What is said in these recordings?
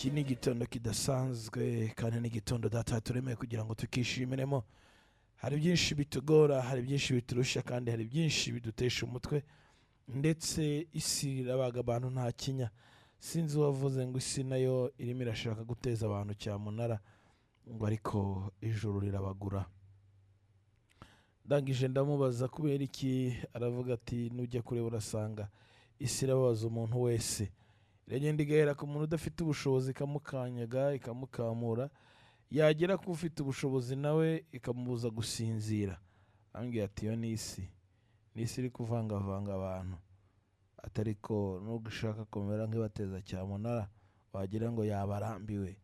Iki ni igitondo kidasanzwe kandi ni igitondo Data turemeye kugira ngo tukishimiremo. Hari byinshi bitugora, hari byinshi biturusha, kandi hari byinshi bidutesha umutwe, ndetse isi irabaga abantu nta kinya. Sinzi uwavuze ngo isi nayo irimo irashaka guteza abantu cyamunara, ngo ariko ijuru rirabagura. Ndangije ndamubaza kubera iki, aravuga ati nujya kureba urasanga isi irababaza umuntu wese, iragenda igahera ku muntu udafite ubushobozi ikamukanyaga ikamukamura, yagera ku ufite ubushobozi nawe ikamubuza gusinzira. Ambwira ati iyo ni isi, ni isi iri kuvangavanga abantu, atari ko nubwo ishaka kumera nk'ibateza cyamunara wagira ngo yabarambiwe,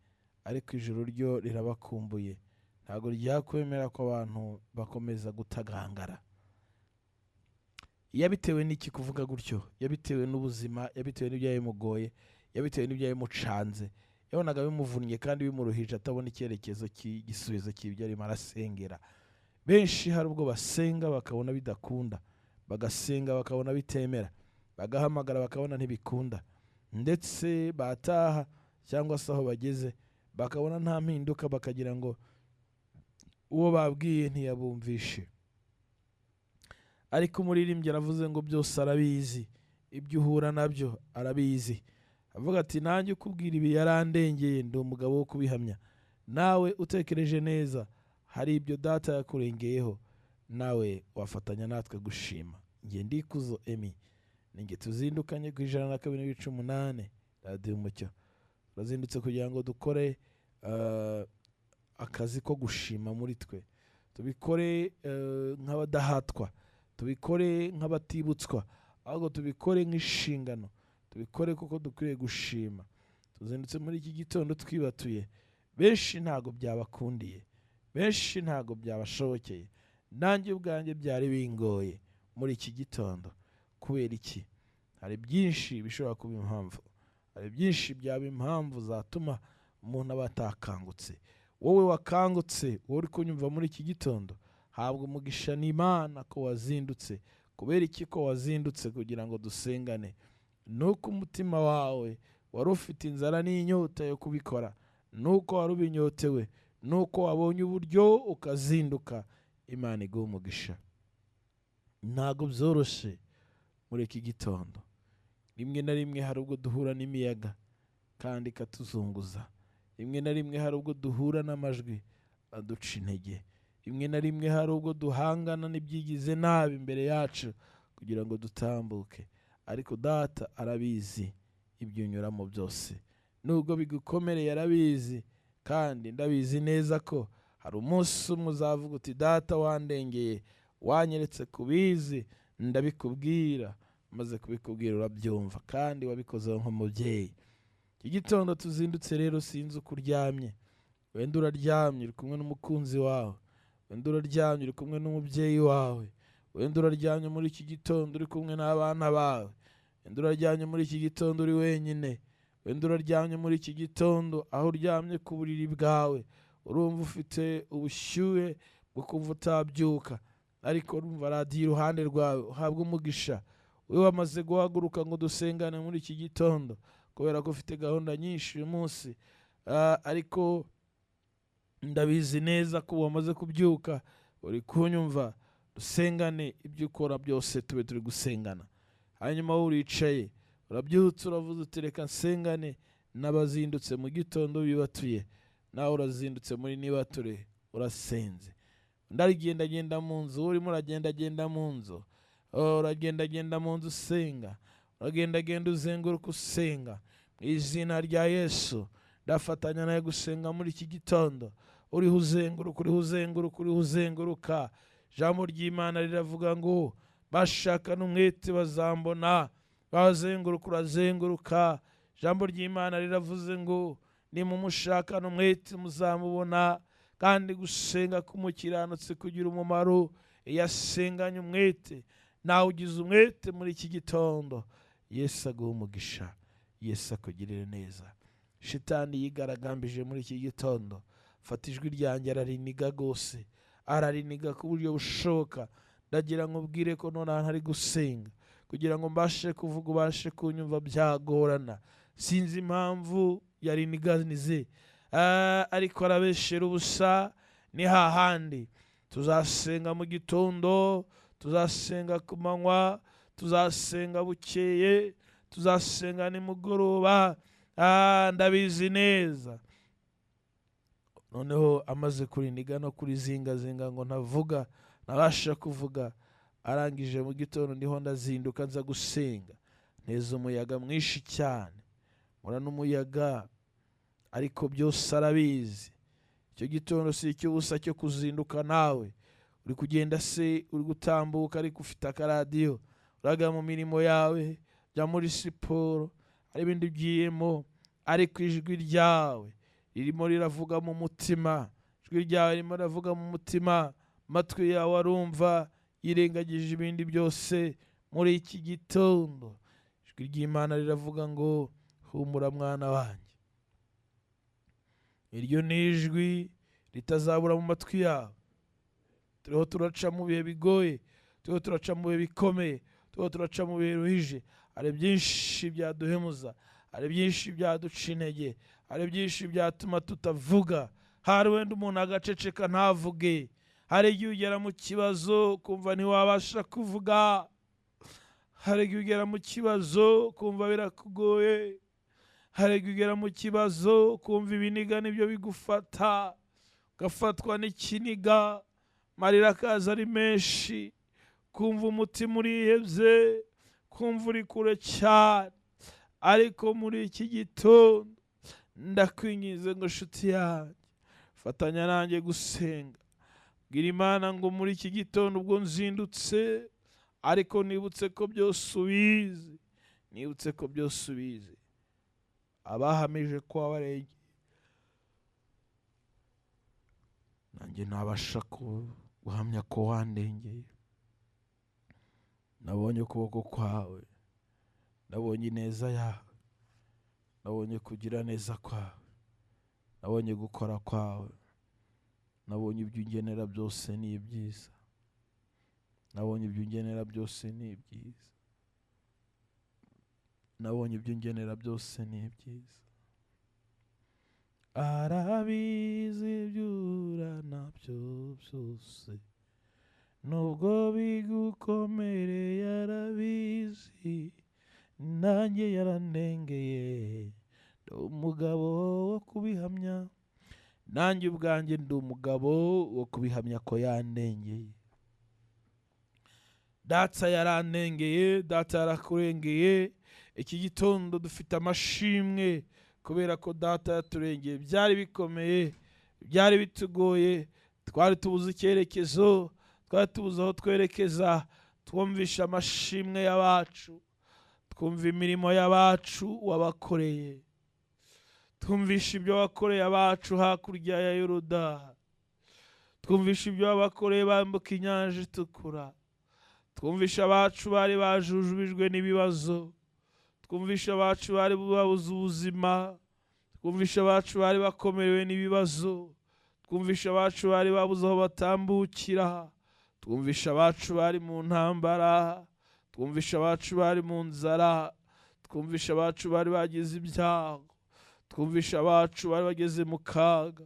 ariko ijuru ryo rirabakumbuye, ntabwo ryakwemera ko abantu bakomeza gutagangara. Yabitewe n'iki kuvuga gutyo? Yabitewe n'ubuzima, yabitewe n'ibyabimugoye, yabitewe n'ibyabimucanze, yabonaga bimuvunnye kandi bimuruhije, atabona icyerekezo cy'igisubizo cy'ibyo arimo arasengera. Benshi hari ubwo basenga bakabona bidakunda, bagasenga bakabona bitemera, bagahamagara bakabona ntibikunda, ndetse bataha cyangwa se aho bageze bakabona nta mpinduka, bakagira ngo uwo babwiye ntiyabumvishe. Ariko umuririmbyi aravuze ngo byose arabizi, ibyo uhura nabyo arabizi. Avuga ati nanjye ukubwira ibi yarandengeye, ndi umugabo wo kubihamya. Nawe utekereje neza, hari ibyo Data yakurengeyeho, nawe wafatanya natwe gushima. Njye Ndikuzo Emmy, ninjye tuzindukanye ku 102.8 Radiyo Umucyo. Turazindutse kugira ngo dukore akazi ko gushima muri twe, tubikore nk'abadahatwa, tubikore nk'abatibutswa, ahubwo tubikore nk'inshingano, tubikore kuko dukwiriye gushima. Tuzindutse muri iki gitondo twibatuye, benshi ntago byabakundiye, benshi ntago byabashobokeye, nanjye ubwanjye byari bingoye muri iki gitondo. Kubera iki? Hari byinshi bishobora kuba impamvu, hari byinshi byaba impamvu zatuma umuntu aba atakangutse. Wowe wakangutse, wowe uri kunyumva muri iki gitondo, habwa umugisha n'Imana ko wazindutse. Kubera iki ko wazindutse? Kugira ngo dusengane. Nuko umutima wawe wari ufite inzara n'inyota yo kubikora, nuko wari ubinyotewe, nuko wabonye uburyo ukazinduka. Imana iguhe umugisha. Ntago byoroshe muri iki gitondo. Rimwe na rimwe hari ubwo duhura n'imiyaga kandi ikatuzunguza, rimwe na rimwe hari ubwo duhura n'amajwi aduca intege, rimwe na rimwe hari ubwo duhangana n'ibyigize nabi imbere yacu kugira ngo dutambuke. Ariko Data arabizi ibyo unyuramo byose, nubwo bigukomereye arabizi, kandi ndabizi neza ko hari umunsi umwe uzavuga uti Data wandengeye, wanyeretse kubizi, ndabikubwira, maze kubikubwira urabyumva, kandi wabikoze nk'umubyeyi. Iki gitondo tuzindutse rero, sinzi uko uryamye. Wenda uraryamye uri kumwe n'umukunzi wawe, wenda uraryamye uri kumwe n'umubyeyi wawe, wenda uraryamye muri iki gitondo uri kumwe n'abana bawe, wenda uraryamye muri iki gitondo uri wenyine, wenda uraryamye muri iki gitondo aho uryamye ku buriri bwawe, urumva ufite ubushyuhe bwo kumva utabyuka, ariko urumva radiyo iruhande rwawe. Uhabwe umugisha wowe wamaze guhaguruka ngo dusengane muri iki gitondo, kubera ko ufite gahunda nyinshi uyu munsi. Ariko ndabizi neza ko wamaze kubyuka, uri kunyumva. Dusengane, ibyo ukora byose tube turi gusengana. Hanyuma wowe uricaye, urabyutse, uravuze uti reka nsengane n'abazindutse mu gitondo bibatuye. Nawe urazindutse muri nibature, urasenze. Ndagendagenda mu nzu, urimo uragendagenda mu nzu, uragendagenda mu nzu usenga, uragendagenda uzenguruka usenga. Mu izina rya Yesu ndafatanya nawe gusenga muri iki gitondo. Uriho uzenguruka, uriho uzenguruka, uriho uzenguruka. Ijambo ry'Imana riravuga ngo bashaka n'umwete bazambona. Bazenguruka, urazenguruka. Ijambo ry'Imana riravuze ngo nimumushaka n'umwete muzamubona. Kandi gusenga k'umukiranutsi kugira umumaro iyo asenganye umwete. Nawe ugize umwete muri iki gitondo, Yesu aguhe umugisha, Yesu akugirire neza. Shitani yigaragambije muri iki gitondo, fata ijwi ryanjye arariniga rwose, arariniga ku buryo bushoboka. Ndagira ngo ubwire ko none ntari gusenga kugira ngo mbashe kuvuga, ubashe kunyumva byagorana. Sinzi impamvu Yariniganize ariko arabeshera ubusa. Ni hahandi tuzasenga mu gitondo, tuzasenga ku manywa, tuzasenga bukeye, tuzasenga nimugoroba. Ndabizi neza. Noneho amaze kuriniga no kurizingazinga ngo ntavuga, ntabasha kuvuga, arangije mu gitondo ndiho ndazinduka nza gusenga, nteza umuyaga mwinshi cyane, mura n'umuyaga, ariko byose arabizi. Icyo gitondo si icy'ubusa cyo kuzinduka. Nawe uri kugenda se, uri gutambuka, ariko ufite akaradiyo, uraga mu mirimo yawe, jya muri siporo, hari ibindi ugiyemo, ariko ijwi ryawe ririmo riravuga mu mutima, ijwi ryawe ririmo riravuga mu mutima, amatwi yawe arumva, yirengagije ibindi byose. Muri iki gitondo ijwi ry'Imana riravuga ngo humura mwana wanjye. Iryo ni ijwi ritazabura mu matwi yawe. Turiho turaca mu bihe bigoye, turiho turaca mu bihe bikomeye, turiho turaca mu bihe biruhije. Hari byinshi byaduhemuza, hari byinshi byaduca intege, hari byinshi byatuma tutavuga. Hari wenda umuntu agaceceka ntavuge. Hari igihe ugera mu kibazo kumva ntiwabasha kuvuga. Hari igihe ugera mu kibazo kumva birakugoye. Hari igihe ugera mu kibazo kumva ibiniga nibyo bigufata, ugafatwa n'ikiniga, amarira akaza ari menshi, kumva umutima urihebye, kumva uri kure cyane. Ariko muri iki gitondo ndakwinginze ngo nshuti yanjye, fatanya nanjye gusenga. Bwira Imana ngo muri iki gitondo ubwo nzindutse, ariko nibutse ko byose ubizi, nibutse ko byose ubizi. Abahamije ko wabarengeye, nanjye ntabasha guhamya ko wandengeye. Nabonye ukuboko kwawe, nabonye ineza yawe, nabonye kugira neza kwawe, nabonye gukora kwawe, nabonye ibyo ungenera byose ni ibyiza, nabonye ibyo ungenera byose ni ibyiza, nabonye ibyo ungenera byose ni ibyiza. Arabizi ibyura nabyo byose, nubwo bigukomereye arabizi, nanjye yarandengeye, ndi umugabo wo kubihamya, nanjye ubwanjye ndi umugabo wo kubihamya ko yandengeye. Data yarandengeye, data yarakurengeye. Iki gitondo dufite amashimwe kubera ko data yaturengeye. Byari bikomeye, byari bitugoye, twari tubuze icyerekezo, twari tubuze aho twerekeza. Twumvisha amashimwe y'abacu, twumva imirimo y'abacu wabakoreye, twumvisha ibyo wakoreye abacu hakurya ya Yorodani, twumvisha ibyo wabakoreye bambuka inyanja itukura, twumvisha abacu bari bajujubijwe n'ibibazo, twumvisha abacu bari babuze ubuzima, twumvisha abacu bari bakomerewe n'ibibazo, twumvisha abacu bari babuze aho batambukira, twumvisha abacu bari mu ntambara, twumvisha abacu bari mu nzara, twumvisha abacu bari bagize ibyago, twumvisha abacu bari bageze mu kaga,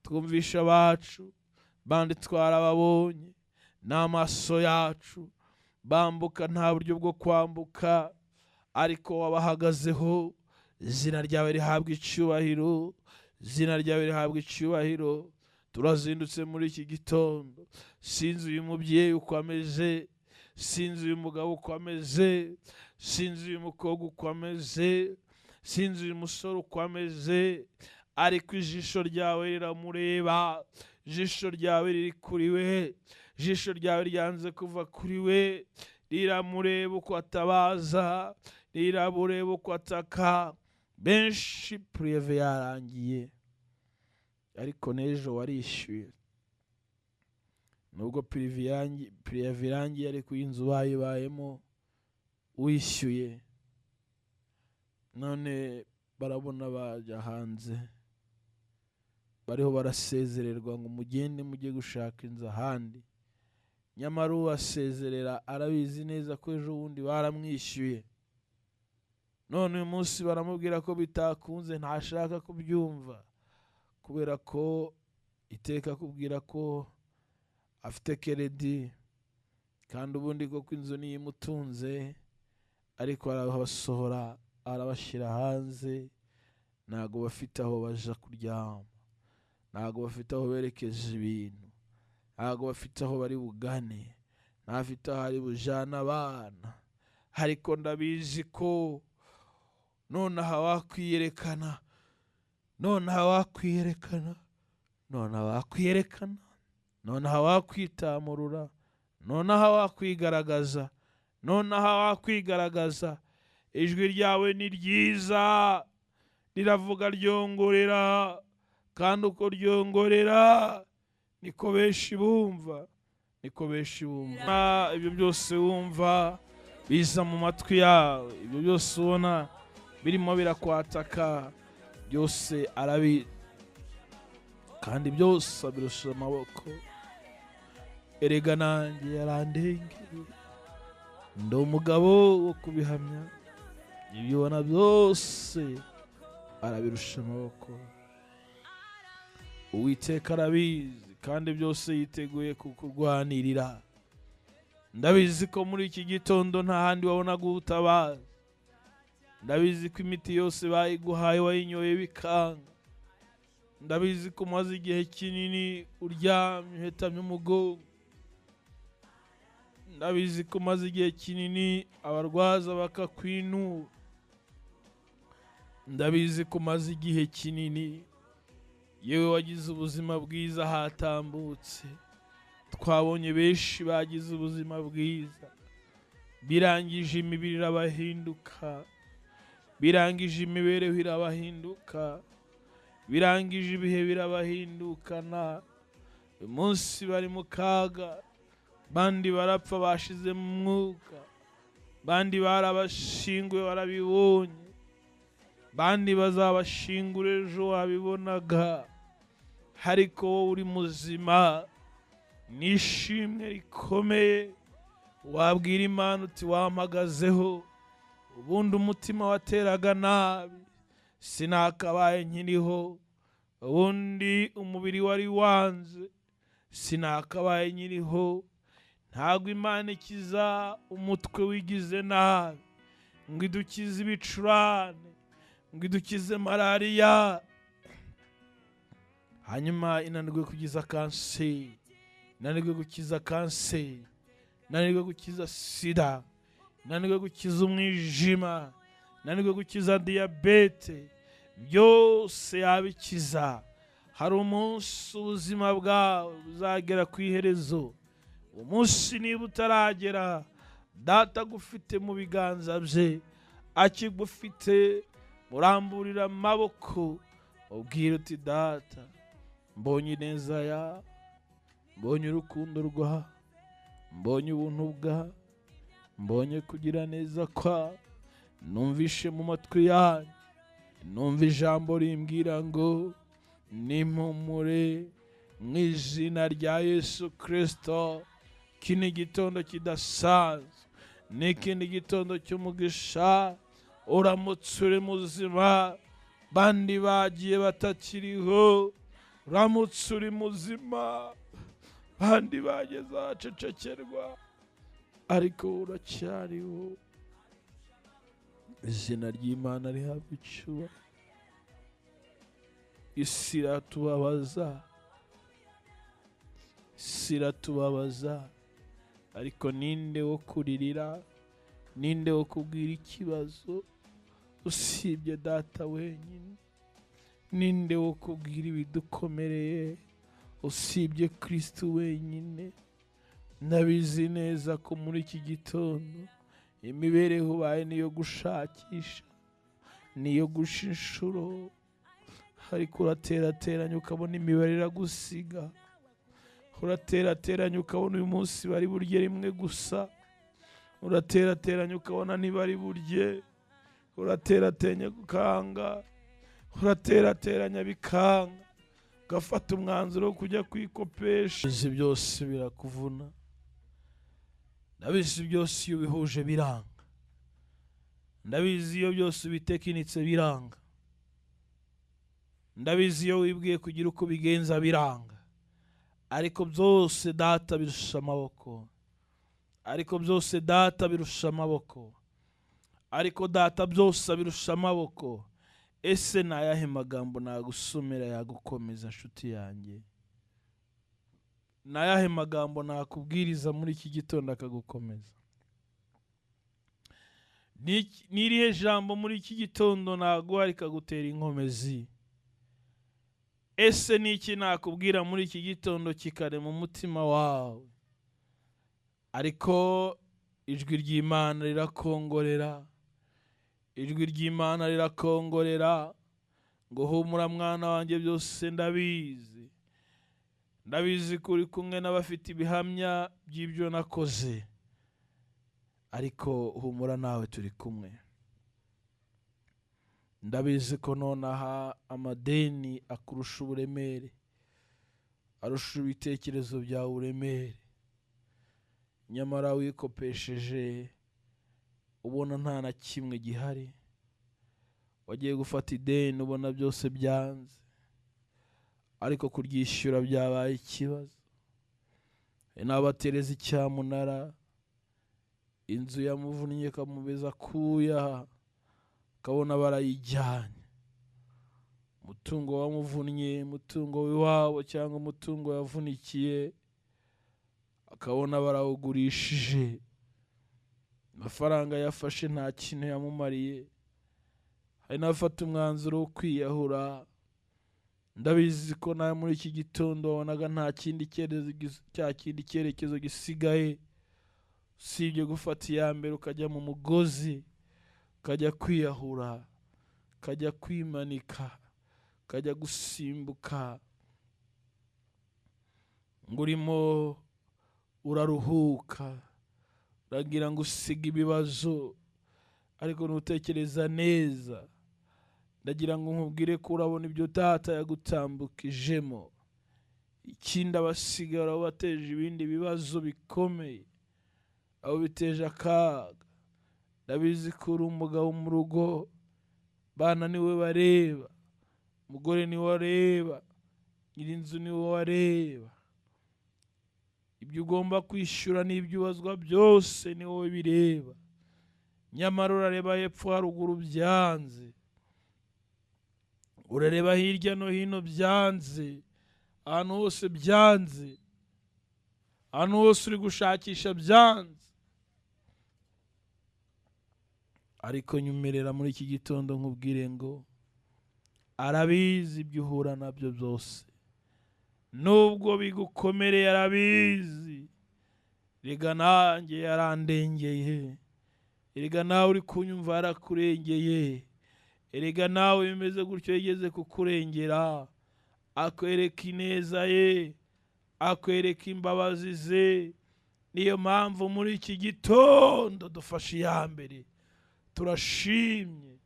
twumvisha abacu bandi twarababonye n'amaso yacu bambuka nta buryo bwo kwambuka, ariko wabahagazeho. Izina ryawe rihabwa icyubahiro, izina ryawe rihabwa icyubahiro. Turazindutse muri iki gitondo, sinzi uyu mubyeyi uko ameze, sinzi uyu mugabo uko ameze, sinzi uyu mukobwa uko ameze, sinzi uyu musore uko ameze, ariko ijisho ryawe riramureba, ijisho ryawe riri kuri we, ijisho ryawe ryanze kuva kuri we, riramureba uko atabaza, riramureba uko ataka. Benshi pureve yarangiye, ariko n'ejo warishyuye. Nubwo pureve irangiye, ariko inzu bayibayemo wishyuye, none barabona bajya hanze, bariho barasezererwa ngo mugende mujye gushaka inzu ahandi. Nyamara ubasezerera arabizi neza ko ejo bundi baramwishyuye. None uyu munsi baramubwira ko bitakunze, ntashaka kubyumva kubera ko iteka akubwira ko afite keredi, kandi ubundi koko inzu niyo imutunze, ariko arabasohora arabashyira hanze. Ntabwo bafite aho baja kuryama, ntabwo bafite aho berekeza ibintu, ntabwo bafite aho bari bugane, ntafite aho ari bujane abana. Ariko ndabizi ko nonaha wakwiyerekana, nonaha wakwiyerekana, nonaha wakwiyerekana, nonaha wakwitamurura, nonaha wakwigaragaza, nonaha wakwigaragaza. Ijwi ryawe ni ryiza, riravuga ryongorera, kandi uko ryongorera niko benshi bumva, niko benshi bumva. Ibyo byose wumva biza mu matwi yawe, ibyo byose ubona birimo birakwataka, byose arabi, kandi byose abirusha amaboko. Erega nanjye yarandengeye, ndi umugabo wo kubihamya. Ibyo ubona byose arabirusha amaboko. Uwiteka arabizi, kandi byose yiteguye kukurwanirira. Ndabizi ko muri iki gitondo nta handi wabonaga ubutabazi. Ndabizi ko imiti yose bayiguhaye wayinyoye bikanga. Ndabizi ko umaze igihe kinini uryamye uhetamye umugongo. Ndabizi ko umaze igihe kinini abarwaza bakakwinuba. Ndabizi ko umaze igihe kinini yewe wagize ubuzima bwiza hatambutse. Twabonye benshi bagize ubuzima bwiza, birangije imibiri irabahinduka, birangije imibereho irabahinduka, birangije ibihe birabahindukana. Uyu munsi bari mu kaga, bandi barapfa bashize mu mwuka, bandi barabashinguye barabibonye, bandi bazabashingura ejo wabibonaga. Ariko wowe uri muzima, nishimwe rikomeye. Wabwira Imana uti wampagazeho, ubundi umutima wateraga nabi sinakabaye nkiriho, ubundi umubiri wari wanze sinakabaye nkiriho. Ntabwo Imana ikiza umutwe wigize nabi ngo idukize ibicurane, ngo idukize malariya, hanyuma inanirwe kugiza kanseri, inanirwe gukiza kanseri, inanirwe gukiza sida, inanirwe gukiza umwijima, inanirwe gukiza diyabete. Byose yabikiza. Hari umunsi ubuzima bwawe buzagera ku iherezo. Umunsi niba utaragera, Data agufite mu biganza bye, akigufite, muramburira amaboko, ubwira uti Data, mbonye ineza yawe, mbonye urukundo rwawe, mbonye ubuntu bwawe, mbonye kugira neza kwawe, numvishe mu matwi yanyu, numva ijambo rimbwira ngo nimpumure mu izina rya Yesu Kristo. Iki ni igitondo kidasanzwe, n'ikindi gitondo cy'umugisha. Uramutse uri muzima, bandi bagiye batakiriho. Uramutse uri muzima, bandi bageze ahacecekerwa, ariko uracyariho. Izina ry'Imana rihabwa icyubahiro. Isi iratubabaza, isi iratubabaza, ariko ninde wo kuririra, ninde wo kubwira ikibazo usibye Data wenyine? Ninde wo kubwira ibidukomereye usibye Kristo wenyine? Ndabizi neza ko muri iki gitondo imibereho ubaye niyo gushakisha, niyo gusha inshuro, ariko uraterateranya ukabona imibare iragusiga. Uraterateranya ukabona uyu munsi bari burye rimwe gusa. Uraterateranya ukabona ntibari burye. Uraterateranya ukanga, uraterateranya bikanga, ugafata umwanzuro wo kujya kwikopesha. Izi byose birakuvuna, ndabizi byose iyo ubihuje biranga. Ndabizi iyo byose ubitekinitse biranga, ndabizi iyo wibwiye kugira uko bigenza biranga, ariko byose Data birusha amaboko, ariko byose Data birusha amaboko, ariko Data byose abirusha amaboko. Ese ni ayahe magambo nagusomera yagukomeza nshuti yanjye? Ni ayahe magambo nakubwiriza muri iki gitondo akagukomeza? Ni irihe jambo muri iki gitondo naguha rikagutera inkomezi? Ese ni iki nakubwira muri iki gitondo kikarema umutima wawe? Ariko ijwi ry'Imana rirakongorera, ijwi ry'Imana rirakongorera ngo humura mwana wanjye, byose ndabizi, ndabizi ko uri kumwe n'abafite ibihamya by'ibyo nakoze, ariko humura nawe turi kumwe. Ndabizi ko nonaha amadeni akurusha uburemere, arusha ibitekerezo byawe uburemere, nyamara wikopesheje ubona nta na kimwe gihari. Wagiye gufata ideni ubona byose byanze, ariko kuryishyura byabaye ikibazo. N'abatereza icyamunara, inzu yamuvunnye ikamubeza kuya, akabona barayijyanye. Umutungo wamuvunnye, umutungo w'iwabo cyangwa umutungo yavunikiye, akabona barawugurishije. Amafaranga yafashe nta kintu yamumariye. Hari n'abafata umwanzuro wo kwiyahura. Ndabizi ko nawe muri iki gitondo wabonaga nta kindi cya kindi cyerekezo gisigaye usibye gufata iya mbere ukajya mu mugozi, ukajya kwiyahura, ukajya kwimanika, ukajya gusimbuka, ngo urimo uraruhuka, uragira ngo usige ibibazo, ariko ntutekereza neza. Ndagira ngo nkubwire ko urabona ibyo Data yagutambukijemo. Ikindi abasigara bateje ibindi bibazo bikomeye, abo biteje akaga. Ndabizi ko uri umugabo mu rugo, bana niwe bareba, umugore niwe areba, nyirinzu niwe wareba. Ibyo ugomba kwishyura n'ibyo ubazwa byose ni wowe bireba, nyamara urareba hepfo haruguru byanze, urareba hirya no hino byanze, ahantu hose byanze, ahantu hose uri gushakisha byanze. Ariko nyumerera muri iki gitondo nkubwire ngo arabizi ibyo uhura nabyo byose, nubwo bigukomereye arabizi. Rega nanjye yarandengeye, erega nawe uri kunyumva yarakurengeye, erega nawe bimeze gutyo yigeze kukurengera. Akwereka ineza ye, akwereka imbabazi ze. Niyo mpamvu muri iki gitondo dufashe iya mbere, turashimye,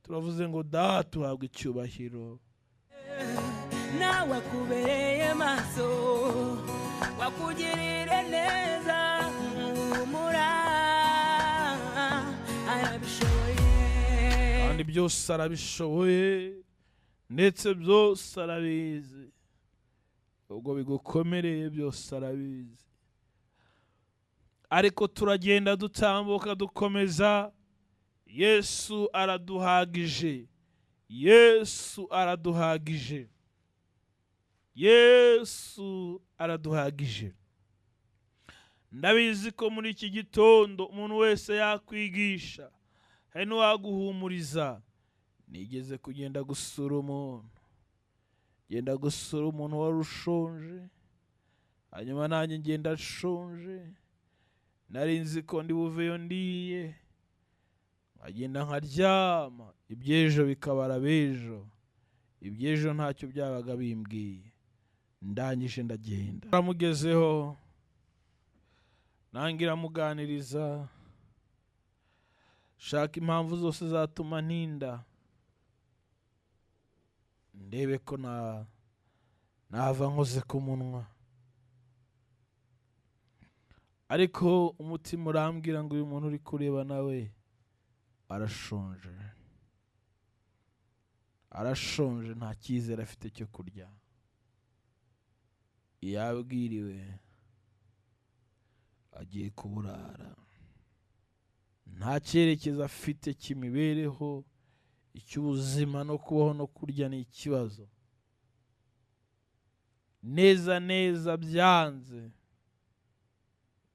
turavuze ngo Data uhabwe icyubahiro. Nawe akubereye maso, wakugirire neza, humura arabishoboye. Kandi byose arabishoboye, ndetse byose arabizi. Ubwo bigukomereye byose arabizi. Ariko turagenda dutambuka dukomeza. Yesu araduhagije, Yesu araduhagije, Yesu araduhagije. Ndabizi ko muri iki gitondo umuntu wese yakwigisha, hari n'uwaguhumuriza. Nigeze kugenda gusura umuntu, genda gusura umuntu wari ushonje, hanyuma nanjye ngenda nshonje, nari nzi ko ndi buveyo ndiye, nkagenda nkaryama, iby'ejo bikabara b'ejo, iby'ejo ntacyo byabaga bimbwiye. Ndangije ndagenda, naramugezeho, nangira muganiriza, shaka impamvu zose zatuma ntinda, ndebe ko nava nkoze ku munwa. Ariko umutima urambwira ngo uyu muntu uri kureba nawe Arashonje, arashonje, nta cyizere afite cyo kurya. Yabwiriwe agiye kuburara, nta cyerekezo afite cy'imibereho, icy'ubuzima no kubaho no kurya ni ikibazo. Neza neza byanze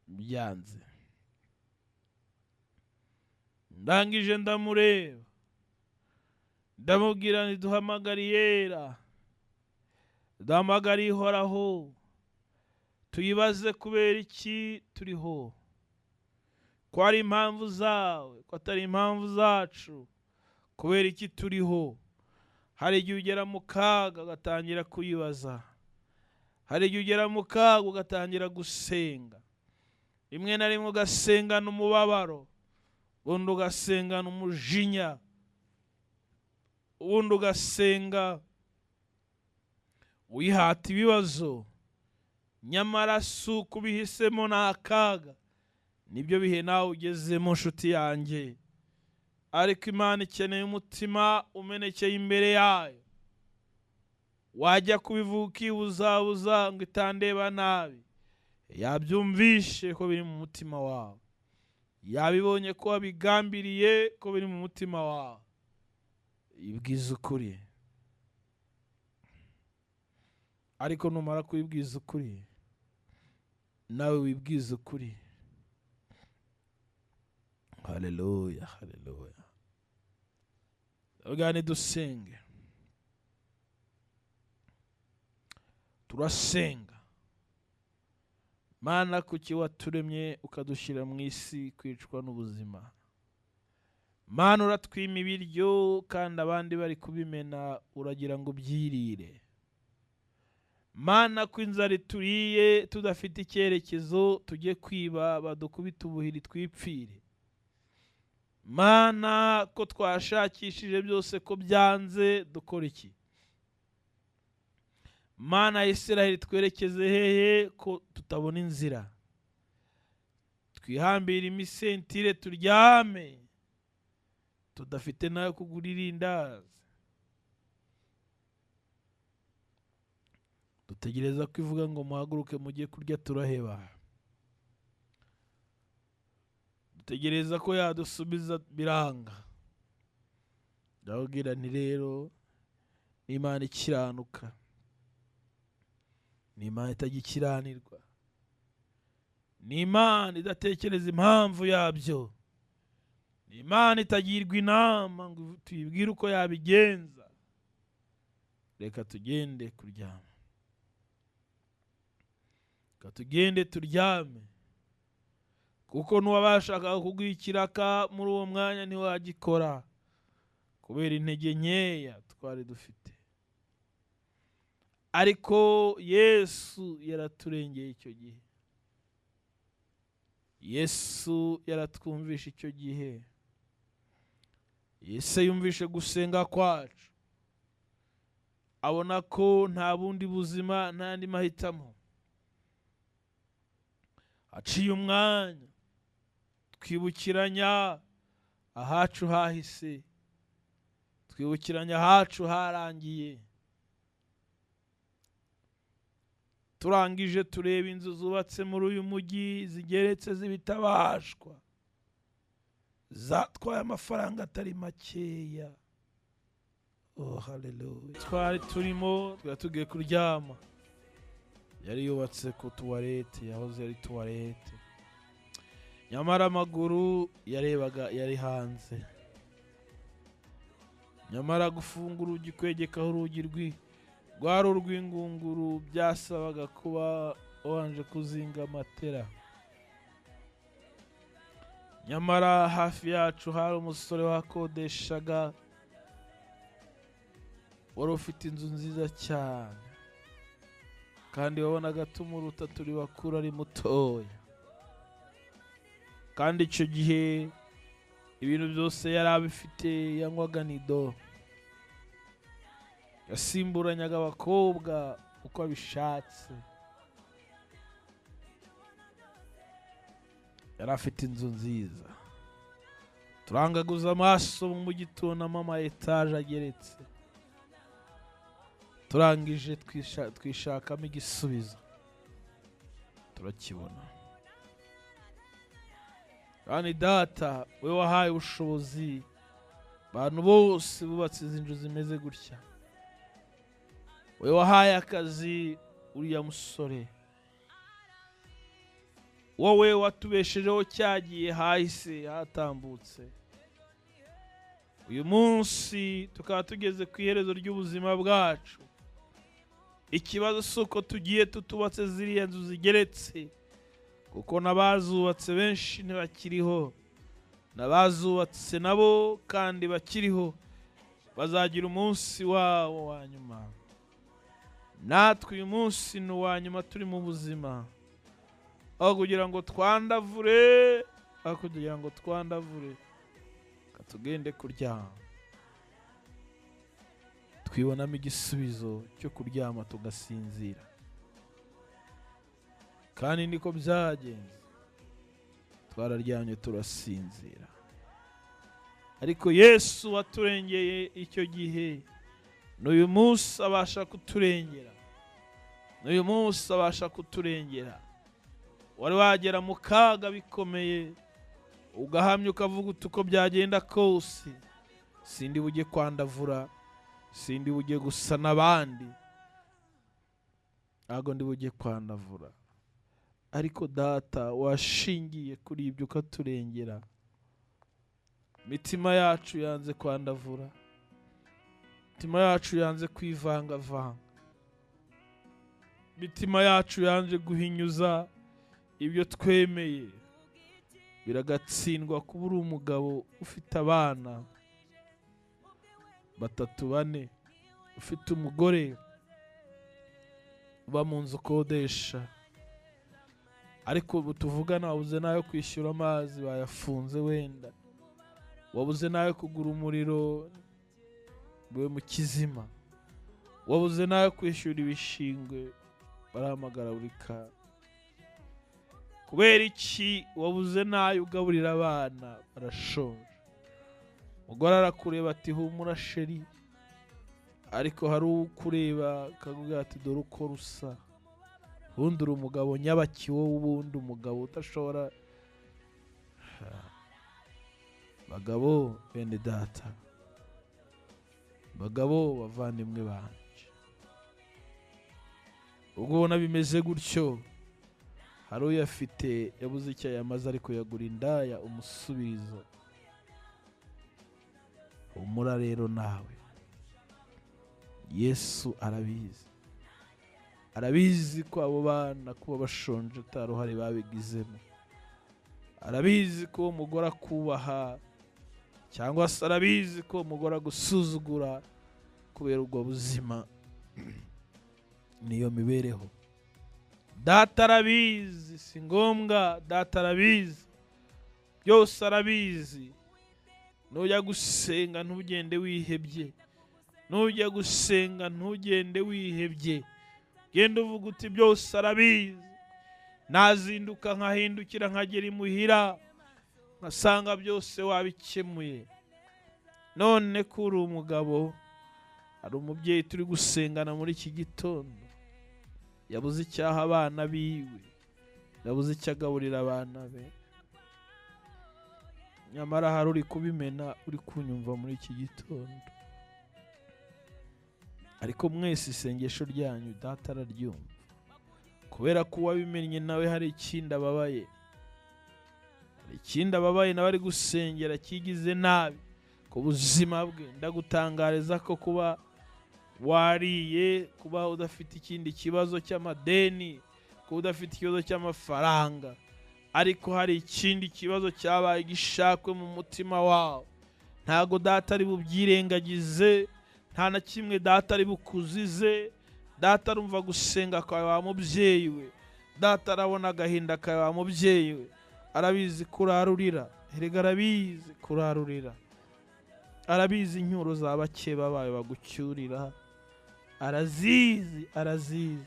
byanze. Ndangije ndamureba, ndamubwira nti duhamagare Iyera, duhamagare Ihoraho, tuyibaze kubera iki turiho, ko ari impamvu zawe, ko atari impamvu zacu, kubera iki turiho. Hari igihe ugera mu kaga ugatangira kuyibaza, hari igihe ugera mu kaga ugatangira gusenga, rimwe na rimwe ugasengana umubabaro, ubundi ugasengana umujinya, ubundi ugasenga wihata ibibazo, nyamara si uko ubihisemo, ni akaga. Nibyo bihe nawe ugezemo nshuti yanjye, ariko Imana ikeneye umutima umenekeye imbere yayo. Wajya kubivuga ukibuzabuza ngo itandeba nabi, yabyumvishe ko biri mu mutima wawe, yabibonye ko wabigambiriye ko biri mu mutima wawe. Ibwiza ukuri, ariko numara kubibwiza ukuri nawe wibwiza ukuri. Haleluya, haleluya. Ubwani dusenge, turasenga. Mana, kuki waturemye ukadushyira mu isi kwicwa n'ubuzima? Mana, uratwima ibiryo kandi abandi bari kubimena, uragira ngo ubyirire. Mana, ko inzara ituriye tudafite icyerekezo, tujye kwiba badukubita ubuhiri twipfire. Mana, ko twashakishije byose ko byanze, dukora iki? Mana ya Isiraheli, twerekeze hehe ko tutabona inzira? Twihambire imisentire turyame, tudafite nayo kugura irindazi. Dutegereza ko ivuga ngo muhaguruke mujye kurya, turaheba. Dutegereza ko yadusubiza, biranga. Ndababwira nti rero Imana ikiranuka, ni Imana itagikiranirwa, ni Imana idatekereza impamvu yabyo, ni Imana itagirwa inama ngo tuyibwire uko yabigenza. Reka tugende kuryama, reka tugende turyame, kuko n'uwabashakaga kuguha ikiraka muri uwo mwanya ntiwagikora kubera intege nkeya twari dufite. Ariko Yesu yaraturengeye icyo gihe, Yesu yaratwumvishe icyo gihe, Yesu yumvishe gusenga kwacu, abona ko nta bundi buzima, nta andi mahitamo. Aciye umwanya twibukiranya ahacu hahise, twibukiranya ahacu harangiye. Turangije tureba inzu zubatse muri uyu mujyi zigeretse z'ibitabashwa, zatwaye amafaranga atari makeya. Oh, haleluya. Twari turimo, twari tugiye kuryama. Yari yubatse ku tuwarete, yahoze ari tuwarete, nyamara amaguru yarebaga yari hanze. Nyamara gufunga urugi, kwegekaho urugi rwari urw'ingunguru, byasabaga kuba wabanje kuzinga matera. Nyamara hafi yacu hari umusore wakodeshaga, wari ufite inzu nziza cyane, kandi wabonaga tumuruta turi bakuru ari mutoya. Kandi icyo gihe ibintu byose yari abifite, yanywaga nido, yasimburanyaga abakobwa uko abishatse, yari afite inzu nziza. Turangaguza amaso mu mujyi tubonamo ama etaje ageretse, turangije twishakamo igisubizo turakibona. Kandi Data, we wahaye ubushobozi abantu bose bubatse izi nzu zimeze gutya, we wahaye akazi uriya musore, wowe watubeshejeho cyagiye hahise hatambutse, uyu munsi tukaba tugeze ku iherezo ry'ubuzima bwacu. Ikibazo si uko tugiye tutubatse ziriya nzu zigeretse, kuko n'abazubatse benshi ntibakiriho, n'abazubatse nabo kandi bakiriho bazagira umunsi wabo wa nyuma. Natwe uyu munsi ni uwa nyuma turi mu buzima, aho kugira ngo twandavure, aho kugira ngo twandavure tugende kuryama, twibonamo igisubizo cyo kuryama tugasinzira. Kandi niko byagenze, twararyamye turasinzira. Ariko Yesu waturengeye icyo gihe, n'uyu munsi abasha kuturengera, n'uyu munsi abasha kuturengera. Wari wagera mu kaga bikomeye, ugahamya ukavuga uti uko byagenda kose sindi bujye kwandavura, sindi bujye gusa n'abandi, ntabwo ndi bujye kwandavura. Ariko Data washingiye kuri ibyo ukaturengera, imitima yacu yanze kwandavura, imitima yacu yanze kwivangavanga, imitima yacu yanze guhinyuza ibyo twemeye. Biragatsindwa kuba uri umugabo ufite abana 3 4, ufite umugore uba mu nzu ukodesha, ariko ubu tuvugana wabuze n'ayo kwishyura amazi bayafunze, wenda wabuze n'ayo kugura umuriro we mu kizima, wabuze n'ayo kwishyura ibishingwe barahamagara buri kanya. Kubera iki wabuze n'ayo ugaburira abana barashonje? Umugore arakureba ati humura sheri, ariko hari ukureba akakubwira ati dore uko rusa, ubundi uri umugabo nyabaki wowe, ubundi umugabo udashobora. Bagabo bene Data, bagabo bavandimwe banje, ubwo ubona bimeze gutyo, hari uyafite yabuze icyo yamaze ariko yagura indaya umusubirizo. Humura rero nawe, Yesu arabizi, arabizi ko abo bana kuba bashonje ataruhare babigizemo, arabizi ko umugore akubaha, cyangwa se arabizi ko umugore agusuzugura kubera ubwo buzima niyo mibereho. Data arabizi, si ngombwa, Data arabizi, byose arabizi. Nujya gusenga ntugende wihebye, nujya gusenga ntugende wihebye, genda uvuga uti byose arabizi. Nazinduka nkahindukira nkagera imuhira nkasanga byose wabikemuye. None ko uri umugabo, hari umubyeyi turi gusengana muri iki gitondo, yabuze icyaha abana biwe, yabuze icyo agaburira abana be, nyamara hari uri kubimena uri kunyumva muri iki gitondo. Ariko mwese isengesho ryanyu Data araryumva, kubera ko uwabimennye nawe hari ikindi ababaye, hari ikindi ababaye nawe ari gusengera kigize nabi ku buzima bwe. Ndagutangariza ko kuba wariye, kuba udafite ikindi kibazo cy'amadeni, kuba udafite ikibazo cy'amafaranga, ariko hari ikindi kibazo cyabaye gishakwe mu mutima wawe, ntago Data ari bubyirengagize, nta na kimwe Data ari bukuzize. Data arumva gusenga kwawe wa mubyeyi we, Data arabona agahinda kawe wa mubyeyi we, arabizi kurarurira, erega arabizi kurarurira, arabizi incyuro za bakeba bawe bagucyurira, arazizi, arazizi,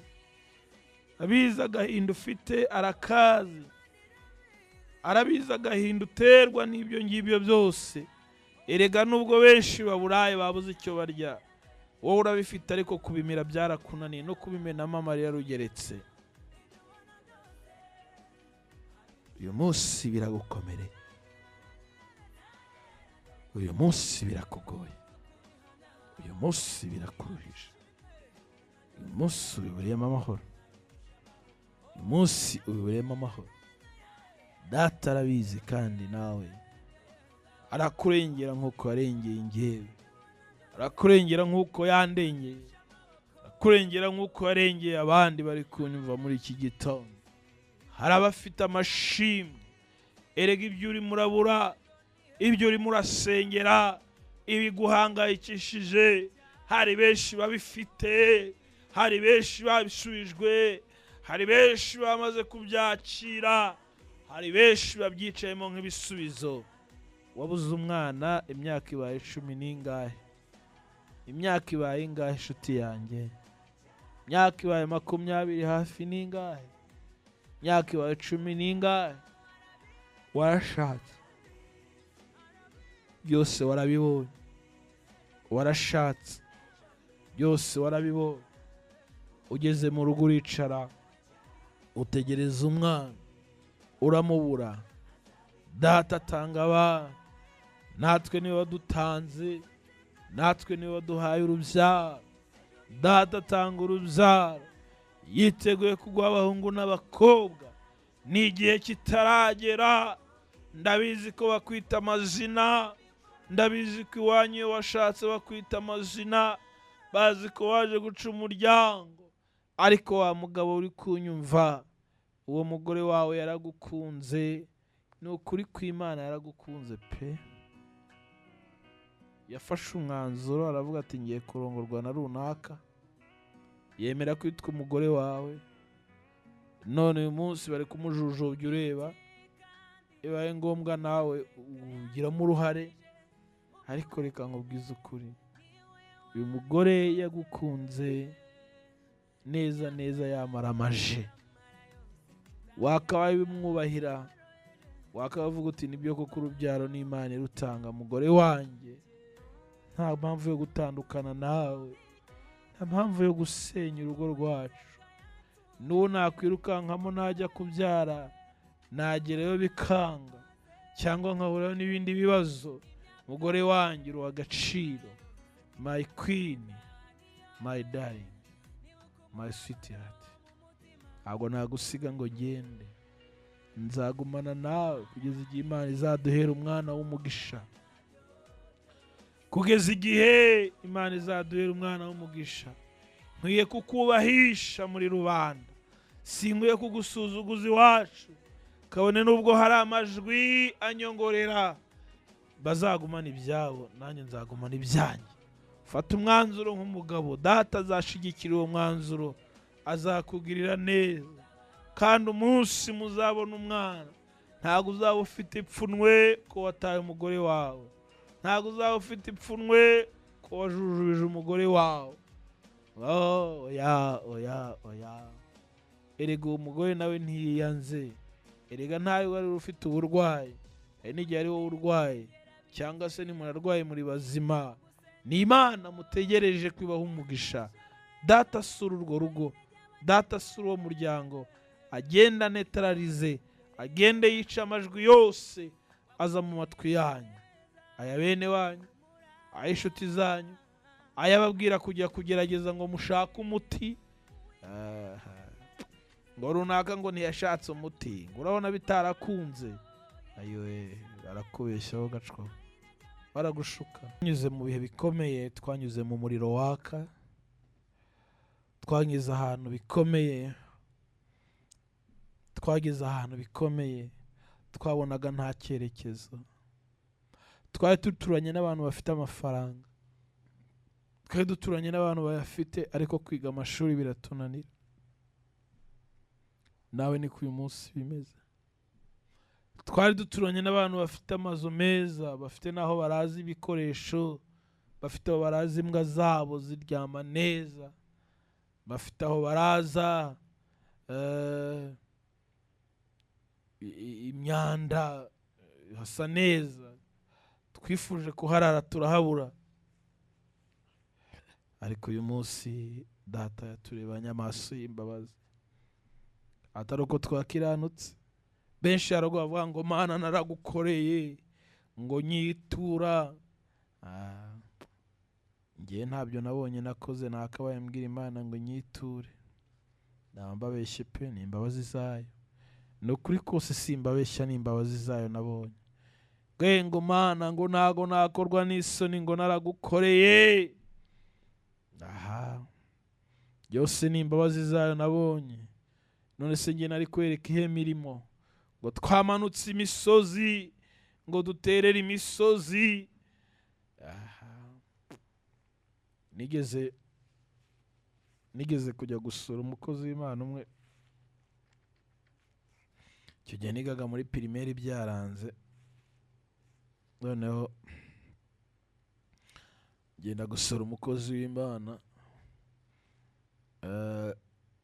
abizi agahinda ufite arakazi. Arabizi agahinda uterwa n'ibyo ngibyo byose. Erega nubwo benshi baburaye babuze icyo barya, wowe urabifite, ariko kubimira byarakunaniye, no kubimenamo amarira rugeretse. Uyu munsi biragukomereye, uyu munsi birakugoye, uyu munsi birakuruhije, uyu munsi ubiburiyemo amahoro, uyu munsi ubiburiyemo amahoro. Data arabizi, kandi nawe arakurengera nk'uko yarengeye njyewe, arakurengera nk'uko yandengeye, arakurengera nk'uko yarengeye abandi bari kunyumva muri iki gitondo. Hari abafite amashimwe. Erega ibyo urimo urabura, ibyo urimo urasengera, ibiguhangayikishije, hari benshi babifite, hari benshi babisubijwe, hari benshi bamaze kubyakira, hari benshi babyicayemo nk'ibisubizo. Wabuze umwana, imyaka ibaye 10 n'ingahe? Imyaka ibaye ingahe inshuti yanjye? Imyaka ibaye 20 hafi n'ingahe? Imyaka ibaye 10 n'ingahe? Warashatse byose warabibonye, warashatse byose warabibonye. Ugeze mu rugo uricara, utegereza umwana, uramubura. Data atanga abana, natwe niwe wadutanze, natwe niwe waduhaye urubyaro. Data atanga urubyaro, yiteguye kuguha abahungu n'abakobwa. Ni igihe kitaragera. Ndabizi ko bakwita amazina, ndabizi ko iwanyu iyo washatse bakwita amazina, bazi ko waje guca umuryango. Ariko wa mugabo uri kunyumva, uwo mugore wawe yaragukunze, ni ukuri kw'Imana yaragukunze pe. Yafashe umwanzuro aravuga ati ngiye kurongorwa na runaka, yemera kwitwa umugore wawe. None uyu munsi bari kumujujubya ureba, bibaye ngombwa nawe ugiramo uruhare. Ariko reka nkubwize ukuri, uyu mugore yagukunze neza neza, yamara amaje. Wakabaye bimwubahira, wakabavuga uti nibyo koko urubyaro n'Imana irutanga, mugore wanjye nta mpamvu yo gutandukana nawe, nta mpamvu yo gusenya urugo rwacu. N'uwo nakwirukankamo najya kubyara nagerayo bikanga, cyangwa nkahurayo n'ibindi bibazo, mugore wanjye uri uw'agaciro, my queen, my darling, my sweetheart. Ntabwo nagusiga ngo ngende, nzagumana nawe kugeza igihe Imana izaduhera umwana w'umugisha, kugeza igihe Imana izaduhera umwana w'umugisha. Nkwiye kukubahisha muri rubanda, sinkwiye kugusuzuguza iwacu, kabone nubwo hari amajwi anyongorera. Bazagumana ibyabo, nanjye nzagumana ibyanjye. Fata umwanzuro nk'umugabo, data azashigikira uwo mwanzuro, azakugirira neza. Kandi umunsi muzabona umwana, ntabwo uzaba ufite ipfunwe ko wataye umugore wawe, ntabwo uzaba ufite ipfunwe ko wajujubije umugore wawe. Oya oya oya, erega uwo mugore nawe ntiyiyanze, erega ntawe wari ufite uburwayi, hari n'igihe ari wowe urwaye, cyangwa se nimunarwaye muri bazima. Ni Imana mutegereje kwibaha umugisha. Data asura urwo rugo, data asura uwo muryango, agenda netararize, agende yica amajwi yose aza mu matwi yanyu, aya bene wanyu, ay'inshuti zanyu, ayababwira kujya kugerageza ngo mushake umuti, ngo runaka ngo ntiyashatse umuti, ngo urabona bitarakunze. Ayoe, barakubeshyaho gacwa, baragushuka. Twanyuze mu bihe bikomeye, twanyuze mu muriro waka, twanyuze ahantu bikomeye, twageze ahantu bikomeye, twabonaga nta cyerekezo. Twari duturanye n'abantu bafite amafaranga, twari duturanye n'abantu bayafite, ariko kwiga amashuri biratunanira. Nawe niko uyu munsi bimeze. Twari duturanye n'abantu bafite amazu meza, bafite n'aho baraza ibikoresho, bafite aho baraza imbwa zabo ziryama neza, bafite aho baraza imyanda, hasa neza. Twifuje kuharara turahabura, ariko uyu munsi data yaturebanye amaso y'imbabazi, atari uko twakiranutse. Benshi harago bavuga ngo Mana naragukoreye, ngo nyitura. Ngewe ntabyo nabonye nakoze, nakabaye mbwira Imana ngo nyiture. Nambabeshye pe, ni imbabazi zayo. Ni ukuri kose simbabeshya, ni imbabazi zayo nabonye. Ngo Mana ngo ntago nakorwa n'isoni, ngo naragukoreye. Aha byose ni imbabazi zayo nabonye. None se nge nari kwereka ihe mirimo? Ngo twamanutse imisozi, ngo duterere imisozi. Aha nigeze kujya gusura umukozi w'Imana umwe. Icyo gihe nigaga muri primaire byaranze. Noneho ngenda gusura umukozi w'Imana.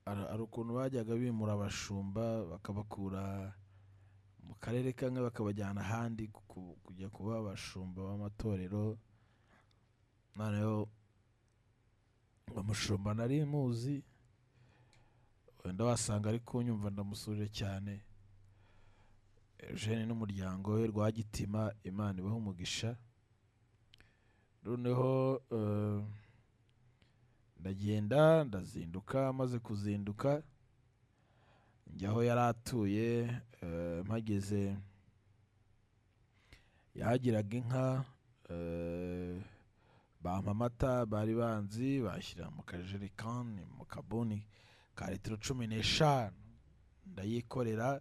Hari ukuntu bajyaga bimura abashumba bakabakura mu karere kamwe bakabajyana ahandi kujya kuba abashumba b'amatorero. Noneho umushumba nari muzi, wenda wasanga ari kunyumva, ndamusuje cyane, Eugene n'umuryango we Rwagitima, Imana ibahe umugisha. Noneho ndagenda ndazinduka, maze kuzinduka njya aho yari atuye. Mpageze yahagiraga inka, bampa amata bari banzi, bashyira mu kajerekani mu kabuni ka litiro 15, ndayikorera.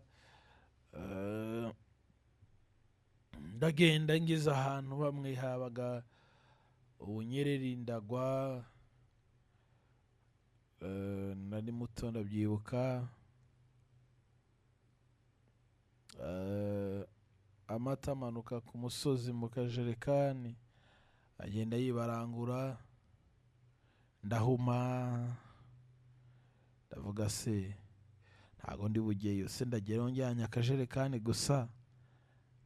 Ndagenda ngeze ahantu bamwe habaga ubunyereri, ndagwa. Nari muto ndabyibuka. Amata amanuka ku musozi mu kajerekani, agenda yibarangura. Ndahuma, ndavuga se ntago ndi bugeyo, se ndageraho njyanye akajerekani gusa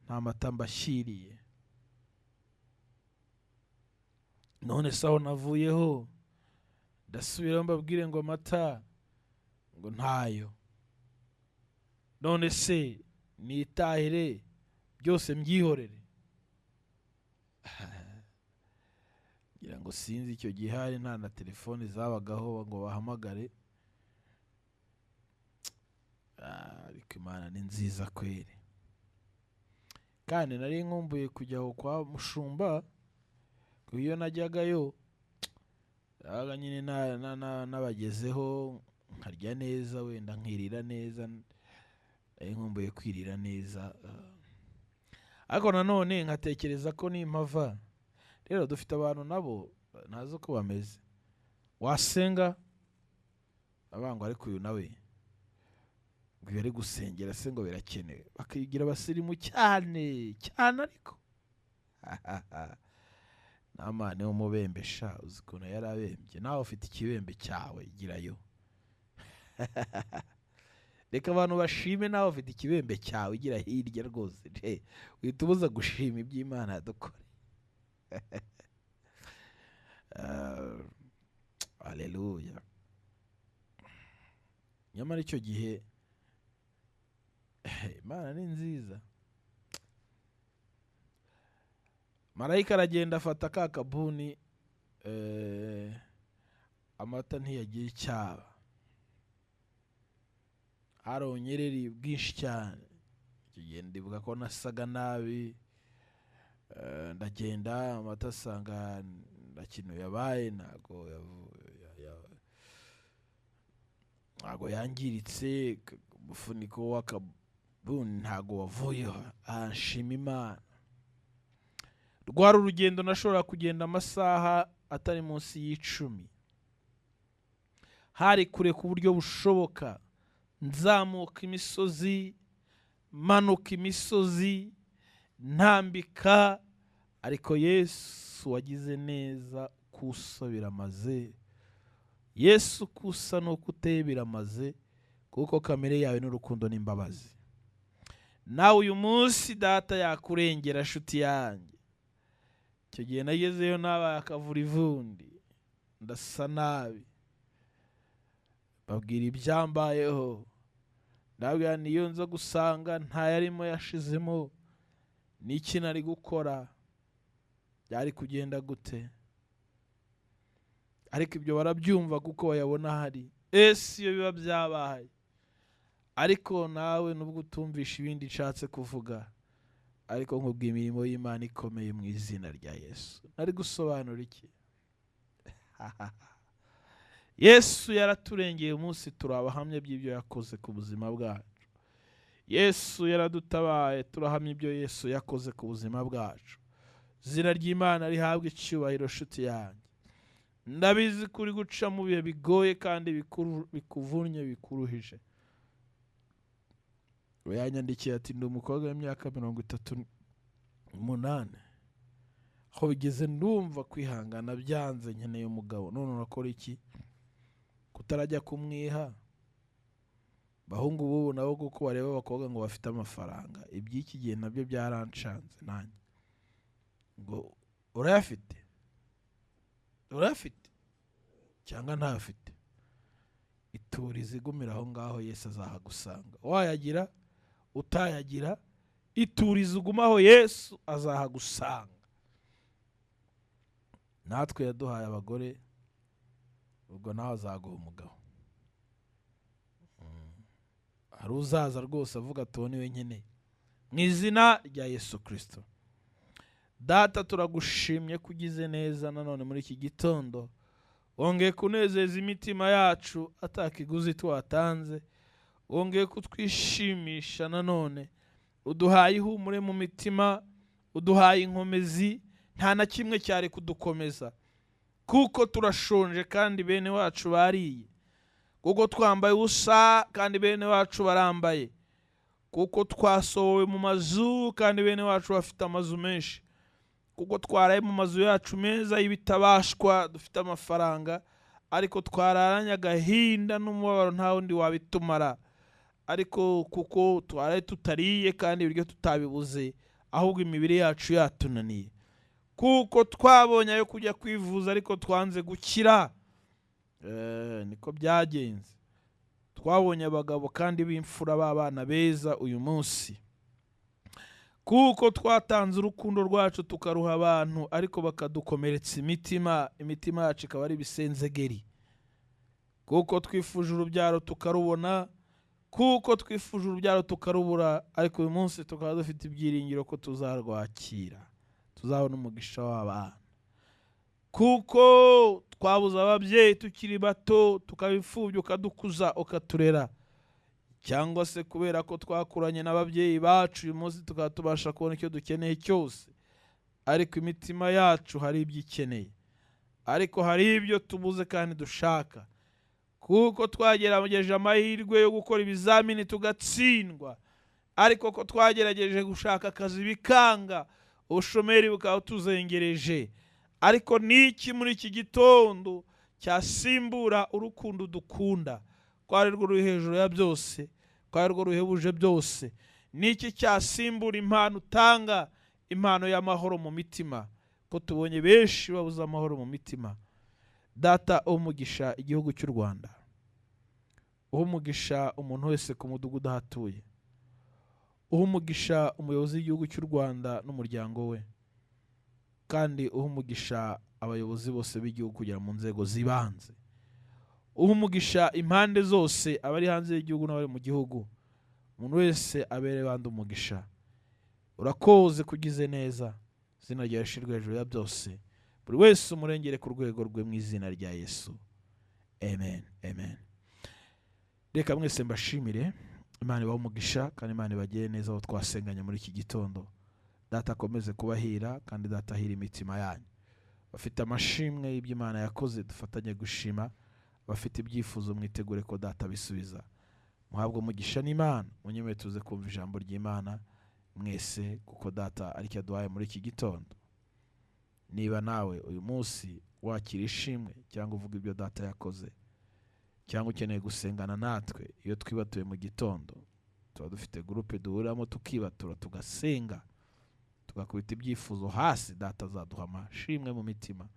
nta mata mbashyiriye. None se aho navuyeho ndasubira mbabwire ngo amata ngo ntayo. None se nitahire byose mbyihorere? Ngira ngo sinzi, icyo gihe hari nta na telefoni zabagaho ngo bahamagare. Ariko Imana ni nziza kweri. Kandi nari nkumbuye kujya aho kwa mushumba, kuko iyo najyagayo nabaga nyine nabagezeho nkarya neza, wenda nkirira neza. Nari nkumbuye kwirira neza, ariko nanone nkatekereza ko nimpava. Rero dufite abantu nabo ntazi uko bameze. Wasenga abangwa, ariko uyu nawe ngo iyo ari gusengera se ngo birakenewe, bakigira abasirimu cyane cyane. Ariko Namani w'umubembe sha, uzi ukuntu yari abembye. Nawe ufite ikibembe cyawe, girayo. Reka abantu bashime, nawe ufite ikibembe cyawe, gira hirya rwose. Uhita ubuza gushima iby'Imana yadukore. Haleluya. Nyamara icyo gihe Imana ni nziza. Marayika aragenda afata ka kabuni, amata ntiyagira icyaba. Hari ubunyereri bwinshi cyane. Icyo gihe ndibuka ko nasaga nabi. Ndagenda amata asanga nta kintu yabaye, ntago yangiritse, umufuniko w'akabuni ntago wavuyeho. Nshima Imana. Rwari urugendo nashobora kugenda amasaha atari munsi y'10. Hari kure ku buryo bushoboka. Nzamuka imisozi, manuka imisozi, ntambika, ariko Yesu wagize neza kusa biramaze. Yesu kusa nuko uteye biramaze, kuko kamere yawe n'urukundo n'imbabazi. Nawe uyu munsi data yakurengera nshuti yanjye. Icyo gihe nagezeyo nabaye akavura ivundi, ndasa nabi, babwira ibyambayeho, ndabwira niyo nza gusanga ntayarimo yashizemo, niki nari gukora, byari kugenda gute? Ariko ibyo barabyumva kuko bayabona hari. Ese iyo biba byabaye? Ariko nawe nubwo utumvisha ibindi nshatse kuvuga, ariko nkubwiye imirimo y'Imana ikomeye mu izina rya Yesu. Nari gusobanura iki? Yesu yaraturengeye umunsi, turabahamya by'ibyo yakoze ku buzima bwacu. Yesu yaradutabaye, turahamya ibyo Yesu yakoze ku buzima bwacu. Izina ry'Imana rihabwe icyubahiro nshuti yanjye. Ndabizi kuri guca mu bihe bigoye kandi bikuvunnye bikuruhije. Yanyandikiye ati ndi umukobwa w'imyaka 38, aho bigeze ndumva kwihangana byanze, nkeneye umugabo. None urakora iki? Kutarajya kumwiha? Bahungu bubu nabo kuko bareba abakobwa ngo bafite amafaranga, iby'iki gihe nabyo byarancanze nanjye. Ngo urayafite? Urayafite cyangwa ntafite? Iturize igumira aho ngaho, Yesu azahagusanga. Wayagira utayagira, iturize ugumaho, Yesu azahagusanga. Natwe yaduhaye abagore, ubwo nawe azaguha umugabo. Hari uzaza rwose avuga ati uwo niwe nkeneye, mu izina rya Yesu Kristo. Data, turagushimye ko ugize neza nanone muri iki gitondo, wongeye kunezeza imitima yacu atakiguzi twatanze, wongeye kutwishimisha nanone, uduhaye ihumure mu mitima, uduhaye inkomezi, nta na kimwe cyari kudukomeza, kuko turashonje kandi bene wacu bariye, kuko twambaye ubusa kandi bene wacu barambaye, kuko twasohowe mu mazu kandi bene wacu bafite amazu menshi, kuko twaraye mu mazu yacu meza y'ibitabashwa dufite amafaranga, ariko twararanye agahinda n'umubabaro nta wundi wabitumara, ariko kuko twaraye tutariye kandi ibiryo tutabibuze, ahubwo imibiri yacu yatunaniye, kuko twabonye ayo kujya kwivuza ariko twanze gukira. Niko byagenze. Twabonye abagabo kandi b'imfura b'abana beza uyu munsi, kuko twatanze urukundo rwacu tukaruha abantu ariko bakadukomeretsa imitima, imitima yacu ikaba ari ibisenzegeri, kuko twifuje urubyaro tukarubona, kuko twifuje urubyaro tukarubura, ariko uyu munsi tukaba dufite ibyiringiro ko tuzarwakira, tuzabona umugisha w'abana, kuko twabuze ababyeyi tukiri bato, tukabipfubya ukadukuza ukaturera, cyangwa se kubera ko twakuranye n'ababyeyi bacu uyu munsi tukaba tubasha kubona icyo dukeneye cyose, ariko imitima yacu hari ibyo ikeneye, ariko hari ibyo tubuze kandi dushaka, kuko twagerageje amahirwe yo gukora ibizamini tugatsindwa, ariko ko twagerageje gushaka akazi bikanga, ubushomeri bukaba tuzengereje. Ariko niki muri iki gitondo cyasimbura urukundo dukunda, ko ari rwo ruri hejuru ya byose, ko ari rwo ruhebuje byose? Niki cyasimbura impano utanga, impano y'amahoro mu mitima, ko tubonye benshi babuze amahoro mu mitima? Data, umugisha igihugu cy'u Rwanda, umugisha umuntu wese ku mudugudu ahatuye, umugisha umuyobozi w'igihugu cy'u Rwanda n'umuryango we, kandi umugisha abayobozi bose b'igihugu kugera mu nzego zibanze, umugisha impande zose, abari hanze y'igihugu n'abari mu gihugu, umuntu wese abere bandi umugisha. Urakoze kugize neza, izina ryawe rishirwe hejuru ya byose, buri wese umurengere ku rwego rwe mu izina rya Yesu. Amen, amen. Reka mwese mbashimire, Imana ibahe umugisha kandi Imana ibagire neza aho twasenganye muri iki gitondo. Data akomeze kubahira kandi Data ahira imitima yanyu. Bafite amashimwe y'ibyo Imana yakoze, dufatanye gushima. Bafite ibyifuzo mwitegure ko Data bisubiza. Muhabwe umugisha n'Imana, munyemere tuze kumva ijambo ry'Imana mwese, kuko Data aricyo aduhaye muri iki gitondo. Niba nawe uyu munsi wakira ishimwe cyangwa uvuga ibyo Data yakoze, cyangwa ukeneye gusengana natwe iyo twibatuye mu gitondo, Tuba dufite groupe duhuriramo, tukibatura, tugasenga, tugakubita ibyifuzo hasi. Data azaduha amashimwe mu mitima.